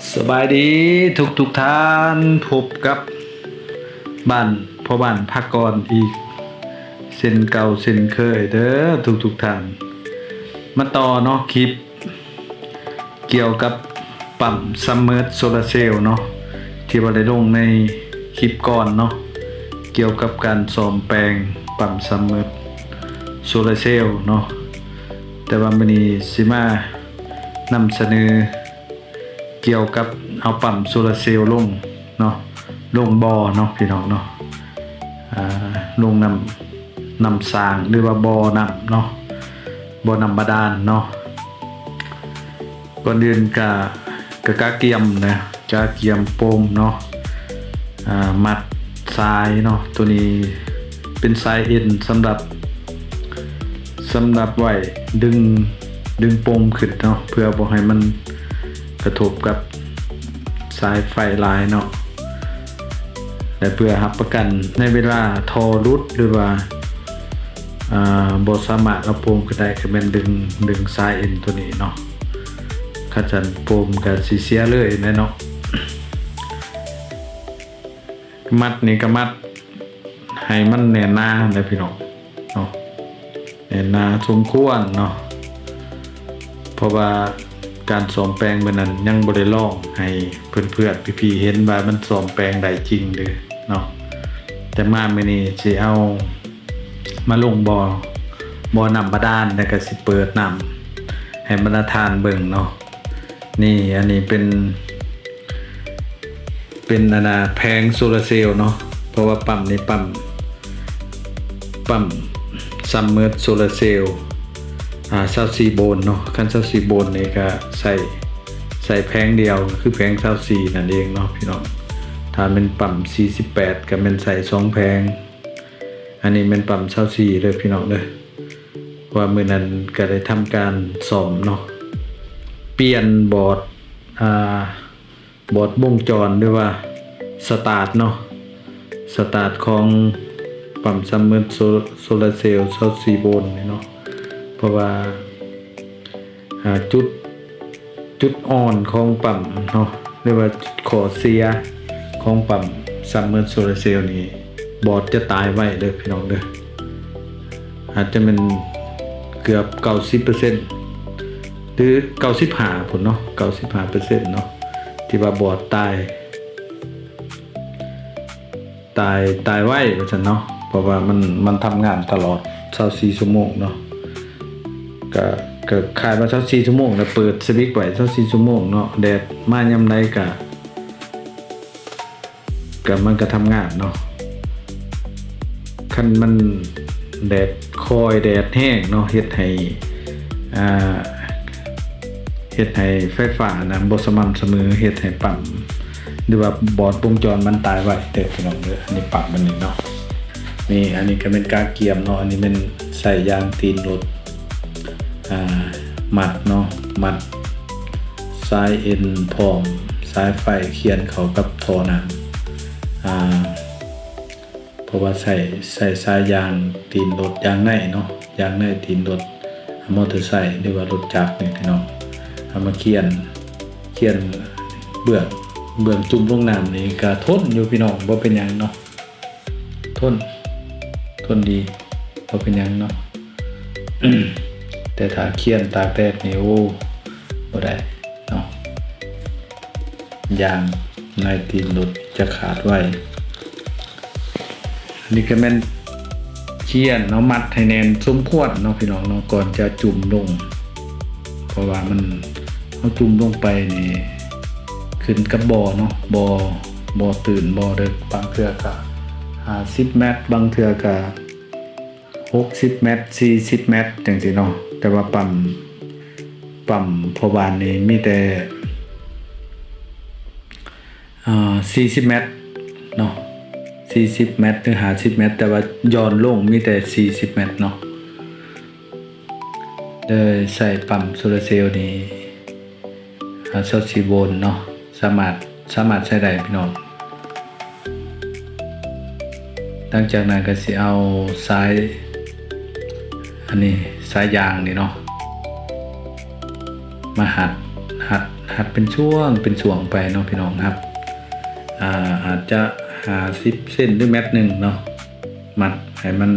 ສະບາຍດີທຸກໆທ່ານ, ພົບກັບບ້ານ ພໍ່ບ້ານພາກອນອີກເຊັ່ນເກົ່າເຊັ່ນເຄີຍເດີທຸກໆທ່ານ. ມາຕໍ່ເນາະ ຄລິບກ່ຽວກັບປ້ຳຊຳເມີດໂຊລາເຊວເນາະ ທີ່ວ່າໄດ້ລົງໃນຄລິບກ່ອນເນາະ ກ່ຽວກັບການສ້ອມແປງປ້ຳຊຳເມີດໂຊລາເຊວເນາະ. ແຕ່ວ່າມື້ນີ້ຊິມານຳສະເໜີ ກ່ຽວກັບເອົາປ້ຳໂຊລາເຊວລົງເນາະ ລົງບໍ່ເນາະພີ່ນ້ອງເນາະ ອາ ລົງນ້ຳ ນ້ຳສ້າງ ຫຼືວ່າບໍ່ນ້ຳເນາະ ບໍ່ນ້ຳບາດານເນາະ. ກ່ອນອື່ນກະ ກະກະກຽມນະ ກະກຽມໂຟມເນາະ ອາ ມັດສາຍເນາະ. ໂຕນີ້ເປັນສາຍເອັນສຳລັບ ສຳລັບໄວ້ດຶງ ດຶງໂຟມຂຶ້ນເນາະ ເພື່ອບໍ່ໃຫ້ມັນກະທົບກັບສາຍໄຟຫຼາຍເນາະ ແລະ ເພື່ອຮັບປະກັນໃນເວລາທໍ່ຫຼຸດ ຫຼືວ່າ ອາ ບໍ່ສາມາດເອົາໂຟມຂຶ້ນໄດ້ ກະແມ່ນດຶງ ດຶງສາຍເອັນໂຕນີ້ເນາະ. ຄັນຊັ້ນໂຟມກະຊິເສຍເລີຍແຫຼະເນາະ. ມັດນີ້ກະມັດໃຫ້ມັນແໜ້ນໜາເດີພີ່ນ້ອງເນາະ ແໜ້ນໜາສົມຄວນເນາະ ເພາະວ່າການສ້ອມແປງມື້ນັ້ນຍັງບໍ່ໄດ້ລອງໃຫ້ເພື່ອນໆ ພີ່ໆເຫັນວ່າມັນສ້ອມແປງໄດ້ຈິງເດີເນາະ. ແຕ່ມາມື້ນີ້ຊິເອົາມາລົງບໍ່ ບໍ່ນ້ຳບາດານ ແລ້ວກະຊິເປີດນ້ຳໃຫ້ບັນດາທ່ານເບິ່ງເນາະ. ນີ້ ອັນນີ້ເປັນ ເປັນອັນນ່າແຜງໂຊລາເຊວເນາະ ເພາະວ່າປ້ຳນີ້ປ້ຳ ປ້ຳຊຳເມີດໂຊລາເຊວ ອາ ຊາວສີ່ໂວນເນາະ. ຄັນຊາວສີ່ໂວນນີ້ກະໃຊ້ ໃຊ້ແຜງດຽວ ກະຄືແຜງຊາວສີ່ນັ້ນເອງເນາະພີ່ນ້ອງ. ຖ້າແມ່ນປ້ຳສີ່ສິບແປດກະແມ່ນໃຊ້ສອງແຜງ. ອັນນີ້ແມ່ນປ້ຳຊາວສີ່ເດີພີ່ນ້ອງເດີ ເພາະວ່າມື້ນັ້ນກະໄດ້ທຳການສ້ອມເນາະ ປ່ຽນບອດ ອາ ບອດວົງຈອນ ຫຼືວ່າສະຕາດເນາະ ສະຕາດຂອງປ້ຳຊຳເມີດໂຊ ໂຊລາເຊວຊາວສີ່ໂວນນີ້ເນາະ. ເພາະວ່າ ອາ ຈຸດ ຈຸດອ່ອນຂອງປ້ຳເນາະ ຫຼືວ່າຂໍ້ເສຍຂອງປ້ຳຊຳເມີດໂຊລາເຊວນີ້ ບອດຈະຕາຍໄວເດີພີ່ນ້ອງເດີ. ອາດຈະແມ່ນເກືອບເກົ້າສິບເປີເຊັນ ຫຼື ເກົ້າສິບຫ້າພຸ້ນເນາະ ເກົ້າສິບຫ້າເປີເຊັນເນາະ ທີ່ວ່າບອດຕາຍ ຕາຍ ຕາຍໄວວ່າຊັ້ນເນາະ ເພາະວ່າມັນ ມັນທຳງານຕະຫຼອດຊາວສີ່ຊົ່ວໂມງເນາະ. ກະ ກະຄາດວ່າຊາວສີ່ຊົ່ວໂມງ ແລ້ວເປີດສະວິດໄວ້ຊາວສີ່ຊົ່ວໂມງເນາະ ແດດມາຍາມໃດກະ ກະ ມັນກະທຳງານເນາະ. ຄັນມັນແດດຄ່ອຍ ແດດແຮງເນາະ ເຮັດໃຫ້ ອາ ເຮັດໃຫ້ໄຟຟ້ານະບໍ່ສະໝ່ຳສະເໝີ ເຮັດໃຫ້ປ້ຳ ຫຼືວ່າບອດວົງຈອນມັນຕາຍໄວເດີພີ່ນ້ອງເດີ. ອັນນີ້ປ້ຳອັນນີ້ເນາະ ນີ້ ອັນນີ້ກະແມ່ນກະກຽມເນາະ ອັນນີ້ແມ່ນໃສ່ຢາງຕີນລົດ ອາ ມັດເນາະ ມັດສາຍເອັນພ້ອມສາຍໄຟຂຽນເຂົ້າກັບທໍ່ນ້ຳ ອາ ເພາະວ່າໃສ່ ໃສ່ສາຍຢາງຕີນລົດ ຢາງໃນເນາະ ຢາງໃນຕີນລົດ ອາ ມໍເຕີໄຊ ຫຼືວ່າລົດຈັກນີ້ພີ່ນ້ອງ ເອົາມາຂຽນ ຂຽນເບື້ອງ ເບື້ອງຈຸ່ມລົງນ້ຳນີ້ກະທົນຢູ່ພີ່ນ້ອງ ບໍ່ເປັນຫຍັງເນາະ ທົນ ທົນດີ ບໍ່ເປັນຫຍັງເນາະ. ແຕ່ຖ້າຂຽນຕາກແດດນີ້ ໂອ້ ບໍ່ໄດ້ເນາະ ຢາງໃນຕີນລົດຈະຂາດໄວ. ອັນນີ້ກະແມ່ນຂຽນເນາະ ມັດໃຫ້ແໜ້ນສົມຄວນເນາະພີ່ນ້ອງເນາະ ກ່ອນຈະຈຸ່ມລົງ ເພາະວ່າມັນ ເຮົາຈຸ່ມລົງໄປນີ້ ຂຶ້ນກັບບໍ່ເນາະ ບໍ່ ບໍ່ຕື້ນບໍ່ເດິກ ບາງເທື່ອກະຫ້າສິບແມັດ ບາງເທື່ອກະ ຫົກສິບແມັດ ສີ່ສິບແມັດ ຈັ່ງຊີ້ເນາະ. ແຕ່ວ່າປ້ຳ ປ້ຳພໍ່ບ້ານນີ້ມີແຕ່ ເອີ່ ສີ່ສິບແມັດເນາະ ສີ່ສິບແມັດ ຫຼື ຫ້າສິບແມັດ ແຕ່ວ່າຢ່ອນລົງມີແຕ່ສີ່ສິບແມັດເນາະ. ໂດຍໃຊ້ປ້ຳໂຊລາເຊວນີ້ ອາ ຊາວສີ່ໂວນເນາະ ສາມາດ ສາມາດໃຊ້ໄດ້ພີ່ນ້ອງ. ຫຼັງຈາກນັ້ນກະຊິເອົາສາຍ ອັນນີ້ສາຍຢາງນີ້ເນາະ ມາຮັດ ຮັດ ຮັດ ຮັດເປັນຊ່ວງເປັນຊ່ວງໄປເນາະພີ່ນ້ອງ ຮັດ ອາ ອາດຈະຫ້າສິບເຊັນ ຫຼື ແມັດໜຶ່ງເນາະ ມັດໃຫ້ມັນ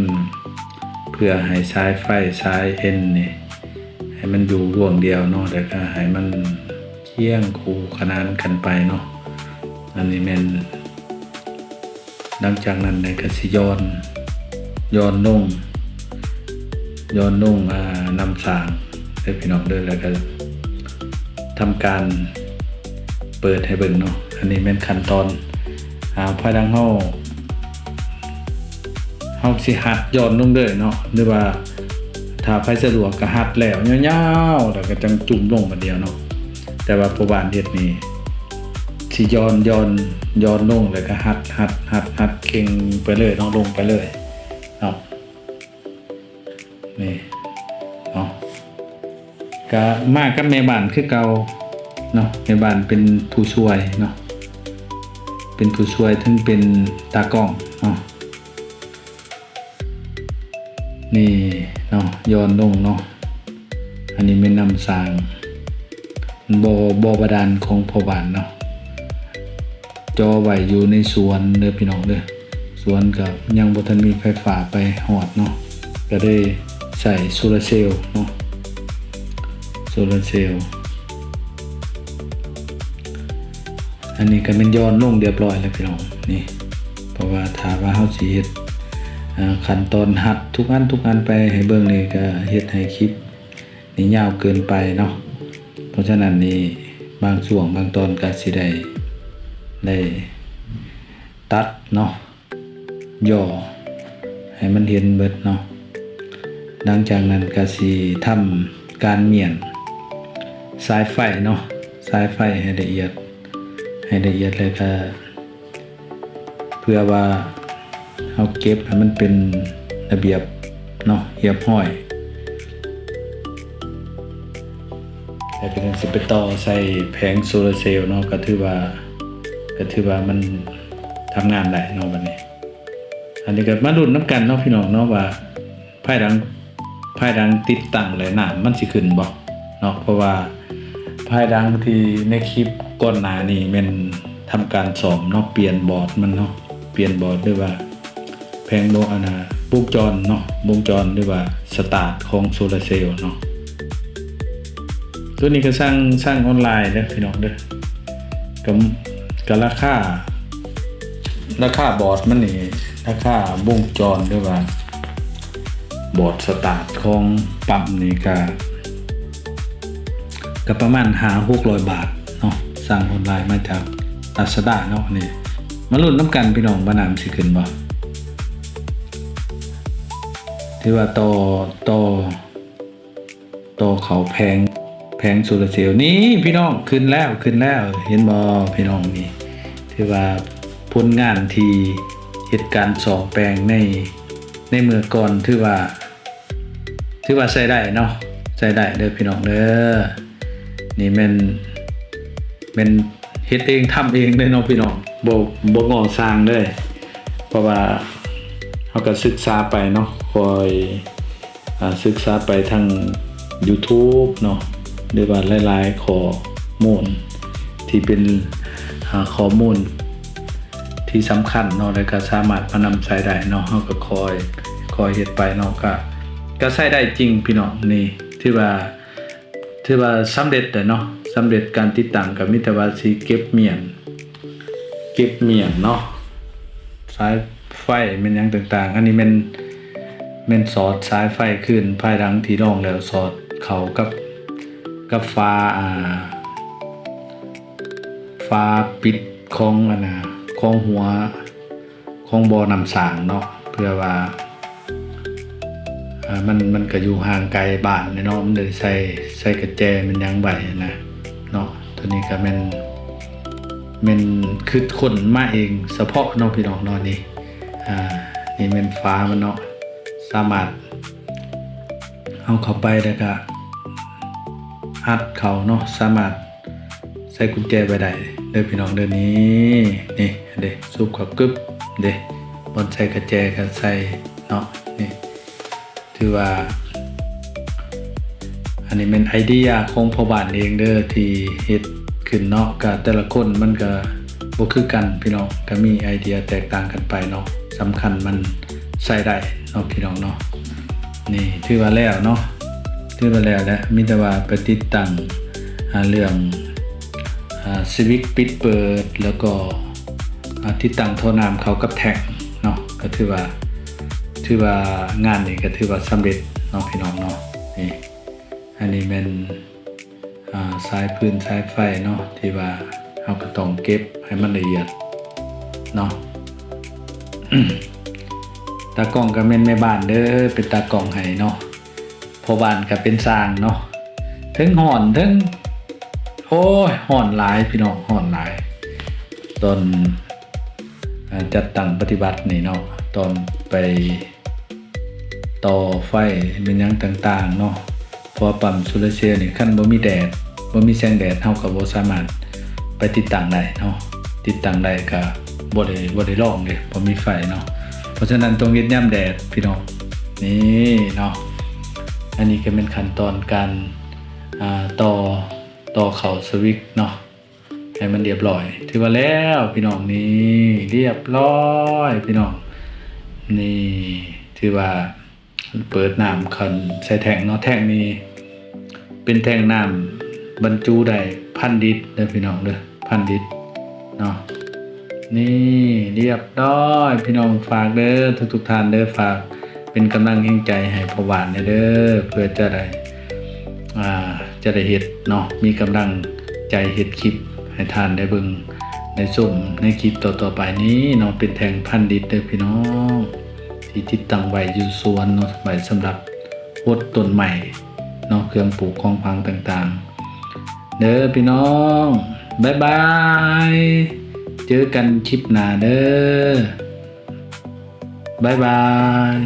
ເພື່ອໃຫ້ສາຍໄຟສາຍເອັນນີ້ ໃຫ້ມັນຢູ່ລວງດຽວເນາະ ແລ້ວກໍໃຫ້ມັນຄຽງຄູ່ຂະໜານກັນໄປເນາະ. ອັນນີ້ແມ່ນ ຫຼັງຈາກນັ້ນແລ້ວກໍຊິຢ່ອນ ຢ່ອນລົງ ຢ່ອນລົງ ອາ ນ້ຳສ້າງເດີພີ່ນ້ອງເດີ ແລ້ວກໍທຳການເປີດໃຫ້ເບິ່ງເນາະ. ອັນນີ້ແມ່ນຂັ້ນຕອນ ອາ ພາຍຫຼັງເຮົາ ເຮົາຊິຮັດຢ່ອນລົງເລີຍເນາະ ຫຼືວ່າຖ້າໃຜສະດວກກໍຮັດແລ້ວຍາວໆ ແລ້ວກໍຈັ່ງຈຸ່ມລົງບາດດຽວເນາະ. ແຕ່ວ່າພໍ່ບ້ານເຮັດນີ້ ຊິຢ່ອນ ຢ່ອນ ຢ່ອນລົງ ແລ້ວກໍຮັດ ຮັດ ຮັດ ຮັດເຄັ່ງໄປເລີຍເນາະ ລົງໄປເລີຍເນາະ. ນີ້ເນາະ ກະມາກັບແມ່ບ້ານຄືເກົ່າເນາະ ແມ່ບ້ານເປັນຜູ້ຊ່ວຍເນາະ ເປັນຜູ້ຊ່ວຍ ເຖິງເປັນຕາກ້ອງເນາະ. ນີ້ເນາະ ຢ່ອນລົງເນາະ. ອັນນີ້ແມ່ນນ້ຳສ້າງ ບໍ່ ບໍ່ບາດານຂອງພໍ່ບ້ານເນາະ ເຈາະໄວ້ຢູ່ໃນສວນເດີພີ່ນ້ອງເດີ. ສວນກໍຍັງບໍ່ທັນມີໄຟຟ້າໄປຮອດເນາະ ກໍໄດ້ໃຊ້ໂຊລາເຊວເນາະ ໂຊລາເຊວ. ອັນນີ້ກໍແມ່ນຢ່ອນລົງຮຽບຮ້ອຍແລ້ວພີ່ນ້ອງ ນີ້ ເພາະວ່າຖ້າວ່າເຮົາຊິເຮັດ ອາ ຂັ້ນຕອນຮັດທຸກອັນ ທຸກອັນໄປໃຫ້ເບິ່ງນີ້ ກໍເຮັດໃຫ້ຄລິບນີ້ຍາວເກີນໄປເນາະ. ເພາະສະນັ້ນນີ້ ບາງຊ່ວງບາງຕອນກໍຊິໄດ້ ໄດ້ຕັດເນາະ ຫຍໍ້ໃຫ້ມັນເຫັນເບິດເນາະ. ຫຼັງຈາກນັ້ນກໍຊິທຳການມ້ຽນສາຍໄຟເນາະ ສາຍໄຟໃຫ້ລະອຽດ ໃຫ້ລະອຽດ ແລ້ວກໍເພື່ອວ່າເຮົາເກັບໃຫ້ມັນເປັນລະບຽບເນາະ ຮຽບຮ້ອຍ. ແລ້ວກໍຈັ່ງຊິໄປຕໍ່ໃສ່ແຜງໂຊລາເຊວເນາະ ກໍຖືວ່າ ກໍຖືວ່າມັນທຳງານໄດ້ເນາະບັດນີ້. ອັນນີ້ກໍມາລຸ້ນນຳກັນເນາະພີ່ນ້ອງເນາະ ວ່າພາຍຫຼັງ ພາຍຫຼັງຕິດຕັ້ງແລ້ວນ້ຳມັນຊິຂຶ້ນບໍ່ເນາະ ເພາະວ່າພາຍຫຼັງທີ່ໃນຄລິບກ່ອນໜ້ານີ້ແມ່ນທຳການສ້ອມເນາະ ປ່ຽນບອດມັນເນາະ ປ່ຽນບອດ ຫຼືວ່າ ແຜງວົງ ອັນນ່າ ວົງຈອນເນາະ ວົງຈອນ ຫຼືວ່າສະຕາດຂອງໂຊລາເຊວເນາະ. ຕົວນີ້ກໍສັ່ງ ສັ່ງອອນລາຍເດີພີ່ນ້ອງເດີ ກໍ ກໍລາຄາ ລາຄາບອດມັນນີ້ ລາຄາວົງຈອນ ຫຼືວ່າບອດສະຕາດຂອງປ້ຳນີ້ກໍ ກໍປະມານຫ້າຫົກຮ້ອຍບາດເນາະ ສັ່ງອອນລາຍມາຈາກລາຊາດ້າເນາະ. ນີ້ມາລຸ້ນນຳກັນພີ່ນ້ອງ ວ່ານ້ຳຊິຂຶ້ນບໍ່ ຖືວ່າຕໍ່ ຕໍ່ ຕໍ່ເຂົ້າແຜງ ແຜງໂຊລາເຊວ. ນີ້ພີ່ນ້ອງ ຂຶ້ນແລ້ວ ຂຶ້ນແລ້ວ ເຫັນບໍ່ພີ່ນ້ອງ? ນີ້ຖືວ່າຜົນງານທີ່ເຮັດການສ້ອມແປງໃນ ໃນເມື່ອກ່ອນ ຖືວ່າ ຖືວ່າໃຊ້ໄດ້ເນາະ ໃຊ້ໄດ້ເດີພີ່ນ້ອງເດີ. ນີ້ແມ່ນ ແມ່ນເຮັດເອງທຳເອງເລີຍເນາະພີ່ນ້ອງ ບໍ່ ບໍ່ງໍຊ່າງເລີຍ ເພາະວ່າເຮົາກໍສຶກສາໄປເນາະ ຄອຍ ອາ ສຶກສາໄປທາງ YouTube ເນາະ ຫຼືວ່າຫຼາຍໆຂໍ້ມູນທີ່ເປັນ ອາ ຂໍ້ມູນທີ່ສຳຄັນເນາະ ແລ້ວກໍສາມາດມານຳໃຊ້ໄດ້ເນາະ. ເຮົາກໍຄ່ອຍ ຄ່ອຍເຮັດໄປເນາະ ກໍ ກໍໃຊ້ໄດ້ຈິງພີ່ນ້ອງ. ນີ້ຖືວ່າ ຖືວ່າສຳເລັດແລ້ວເນາະ ສຳເລັດການຕິດຕັ້ງ ກໍມີແຕ່ວ່າຊິເກັບມ້ຽນ ເກັບມ້ຽນເນາະ ສາຍໄຟແມ່ນຫຍັງຕ່າງໆ. ອັນນີ້ແມ່ນ ແມ່ນສອດສາຍໄຟຄືນ ພາຍຫຼັງທີ່ລອງແລ້ວ ສອດເຂົ້າກັບ ກັບຝາ ອາ ຝາປິດຂອງ ອັນນ່າ ຂອງຫົວ ຂອງບໍ່ນ້ຳສ້າງເນາະ ເພື່ອວ່າ ອາ ມັນ ມັນກະຢູ່ຫ່າງໄກບ້ານແນ່ເນາະ ມັນໄດ້ໃສ່ ໃສ່ກະແຈແມ່ນຫຍັງໄວ້ນະເນາະ. ໂຕນີ້ກະແມ່ນ ແມ່ນຄິດຄົ້ນມາເອງສະເພາະເນາະພີ່ນ້ອງເນາະ. ນີ້ ອາ ນີ້ແມ່ນຝາມັນເນາະ ສາມາດເອົາເຂົ້າໄປແລ້ວກະອັດເຂົ້າເນາະ ສາມາດ ໃສ່ກຸນແຈໄວ້ໄດ້ເດີພີ່ນ້ອງເດີ. ນີ້ ນີ້ເດ້ ສູບເຂົ້າກຶບເດ້ ບ່ອນໃສ່ກະແຈກໍໃສ່ເນາະ. ນີ້ຖືວ່າ ອັນນີ້ແມ່ນໄອເດຍຂອງພໍ່ບ້ານເອງເດີ ທີ່ເຮັດ ຂຶ້ນເນາະ ກະແຕ່ລະຄົນມັນກະບໍ່ຄືກັນພີ່ນ້ອງ ກະມີໄອເດຍແຕກຕ່າງກັນໄປເນາະ ສຳຄັນມັນໃຊ້ໄດ້ເນາະພີ່ນ້ອງເນາະ. ນີ້ຖືວ່າແລ້ວເນາະ ຖືວ່າແລ້ວແຫຼະ ມີແຕ່ວ່າໄປຕິດຕັ້ງ ອາ ເລື່ອງ ອາ ສະວິດປິດເປີດ ແລ້ວກໍ ອາ ຕິດຕັ້ງທໍ່ນ້ຳເຂົ້າກັບແທັງເນາະ ກະຖືວ່າ ຖືວ່າງານນີ້ກະຖືວ່າສຳເລັດເນາະພີ່ນ້ອງເນາະ. ນີ້ ອັນນີ້ແມ່ນ ອາ ສາຍຟືນສາຍໄຟເນາະ ທີ່ວ່າເຮົາກະຕ້ອງເກັບໃຫ້ມັນລະອຽດເນາະ. ຕາກ້ອງກະແມ່ນແມ່ບ້ານເດີ ເປັນຕາກ້ອງໃຫ້ເນາະ ພໍ່ບ້ານກະເປັນຊ່າງເນາະ. ເທິງຮ້ອນເທິງ ໂອ້ຍ ຮ້ອນຫຼາຍພີ່ນ້ອງ ຮ້ອນຫຼາຍ ຕອນ ອາ ຈັດຕັ້ງປະຕິບັດນີ້ເນາະ ຕອນໄປຕໍ່ໄຟແມ່ນຫຍັງຕ່າງໆເນາະ ເພາະວ່າປ້ຳໂຊລາເຊວນີ້ ຄັນບໍ່ມີແດດ ບໍ່ມີແສງແດດ ເຮົາກະບໍ່ສາມາດໄປຕິດຕັ້ງໄດ້ເນາະ ຕິດຕັ້ງໄດ້ກະບໍ່ໄດ້ ບໍ່ໄດ້ລອງເດ້ ບໍ່ມີໄຟເນາະ. ເພາະສະນັ້ນຕ້ອງເຮັດຍາມແດດພີ່ນ້ອງ. ນີ້ເນາະ ອັນນີ້ກະແມ່ນຂັ້ນຕອນການ ອາ ຕໍ່ ຕໍ່ເຂົ້າສະວິດເນາະ ໃຫ້ມັນລຽບລ້ອຍ ຖືວ່າແລ້ວພີ່ນ້ອງ. ນີ້ລຽບລ້ອຍພີ່ນ້ອງ ນີ້ຖືວ່າເປີດນ້ຳຂຶ້ນໃສ່ແທັງເນາະ. ແທັງນີ້ເປັນແທັງນ້ຳບັນຈຸໄດ້ພັນລິດເດີພີ່ນ້ອງເດີ ພັນລິດເນາະ. ນີ້ລຽບລ້ອຍພີ່ນ້ອງ ຝາກເດີ ທຸກໆທ່ານເດີ ຝາກເປັນກຳລັງແຮງໃຈໃຫ້ພໍ່ບ້ານແດ່ເດີ ເພື່ອຈະໄດ້ ອາ ຈະໄດ້ເຮັດເນາະ ມີກຳລັງໃຈເຮັດຄລິບໃຫ້ທ່ານໄດ້ເບິ່ງໄດ້ຊົມໃນຄລິບຕໍ່ໆໄປນີ້ເນາະ. ເປັນແທັງພັນລິດເດີພີ່ນ້ອງ ທີ່ຕິດຕັ້ງໄວ້ຢູ່ສວນເນາະ ໄວ້ສຳລັບຫົດຕົ້ນໄມ້ເນາະ ເຄື່ອງປູກຂອງຝັງຕ່າງໆເດີພີ່ນ້ອງ. ບາຍບາຍ ເຈີກັນຄລິບໜ້າເດີ ບາຍບາຍ.